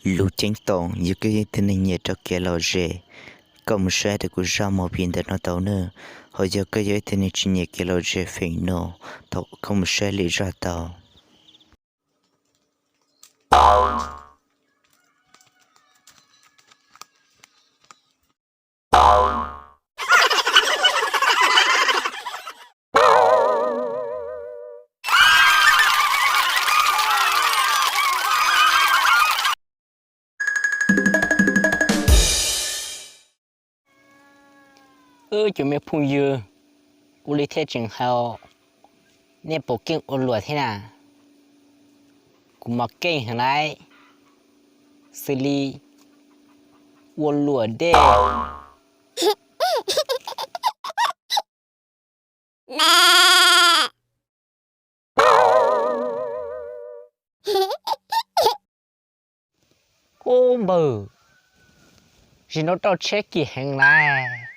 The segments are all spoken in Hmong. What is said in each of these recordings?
Lus ceeb toom, yog koj yog ib tug neeg nyiam rau kev lom zem, koj mus saib rau kuv zaj movie ntawm no tau na. Ho yog koj yog ib tug neeg tsis nyiam kev lom zem feem no, thaum koj mus saib lwm zaj tau. Wb cov me phooj ywg, ua li thiaj tseem hais, nej puas keej ua luam thiab na? Kuv mas keej heev lauj, xws li ua luam dej. Ub npawg, zim no roj tsheb kim heev lauj.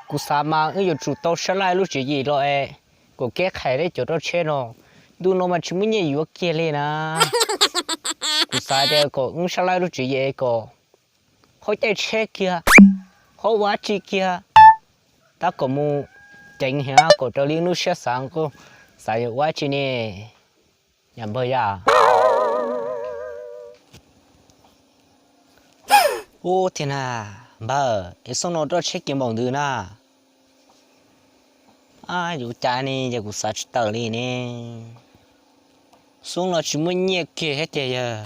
Kuv xav mas wb yuav tsum tau sab laj lub tswv yim los es kom kev qhais rau cov roj tsheb no. Ntu no mas tsis muaj nyiaj yuav kiag li na. Kuv xav tias kom wb sab laj lub tswv yim es kom ho caij tsheb kiag, ho ua dab tsi kiag, tab kom mus ceev heev kom raws li lub siab xav, xav yuav ua dab tsi ne, yam npawg yam. Ub tiag na, npawg, es xyoo no roj tsheb kim npaum ntawd na. Yuav cas ne, yog kuv xav tsis tawm li ne. Xyoo no tsis muaj nyiaj kiag thiab tiag yog.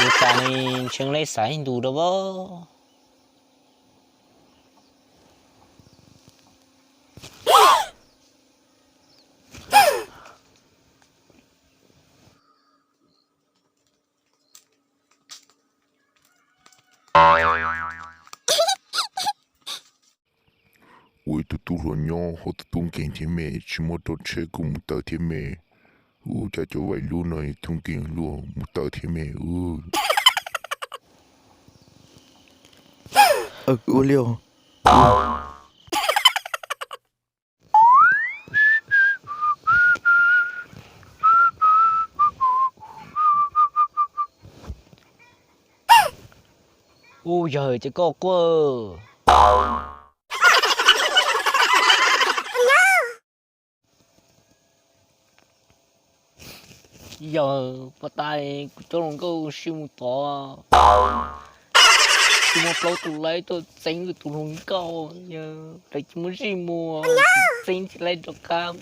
Yuav cas ne, ntshee li xav ib ntus rau as. Ua ib tug tub hluas nyob hauv tus tub nkeeg thiab me, tsis muaj roj tsheb kuj mus tawm thiab me. Ub, cas cov vaim lub no thooj nkeeg luaj mus tawm thiab me. Ua li os. Ub, yawg ces koj quaj. Yawg, puas tas kuv coj hluas nkauj sib mus tod, tsis muaj plaub tus laib tuaj txeeb kuv tus hluas nkauj, yawg, lawv tsis muaj zij mus, txeeb tsis laib rov qab,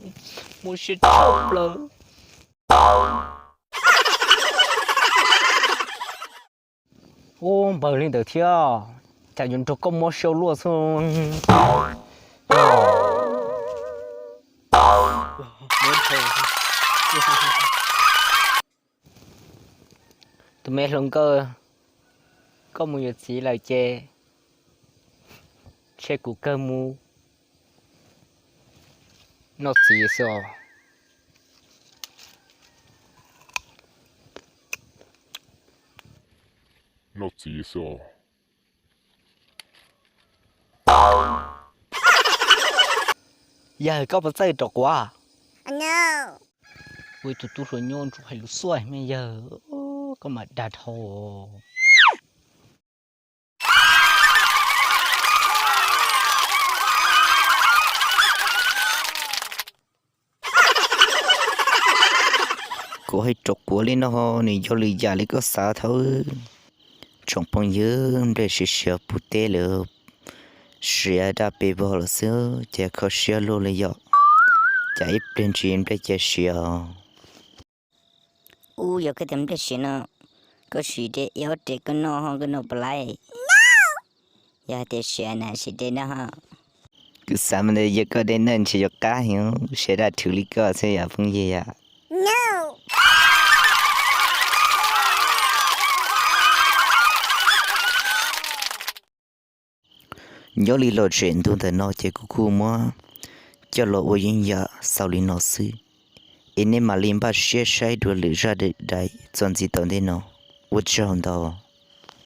muaj siab tshaj plaws. Ub, npawg li ntawd thiab, cas yuav nrog koj mob siab luaj xwb. Tus me hluas nkauj, koj mus yuav txiv lawm ces tseg kuv kawg mus noj txiv xwb os. Noj txiv xwb os. Yawg, koj puas txawj rov quav? Ua ib tug tub hluas nyob ntsuag hais lus xuaj me yawg, koj mas dag dhau. Kuv hais rov quav li no ho nws yog lwm yam li koj xav thiab. Tsoom phooj ywg, nplej siav siav pub teb lawm, siav daj pes vog lawm xwb ces kho siab luaj li yom. Cas ib pliag ntsis nplej cia siav. Ub, yog koj tias nplej siav no, koj sim de ib ob res koj noj ho koj noj puas laib? Yog hais tias siav na sim de noj ho. Kuv xav mas ntawd yog koj de noj ntshe yuav qab heev, siav daj rhuv li koj xwb yom phooj ywg yom. Nyob li lom zem ntu ntawm no ces kuv kuj muab coj los ua yeeb yam xaus li no xwb, es nej mam li npaj siab saib dua lwm zaj dais txuas ntxiv tom ntej no. Ua tsaug ntau.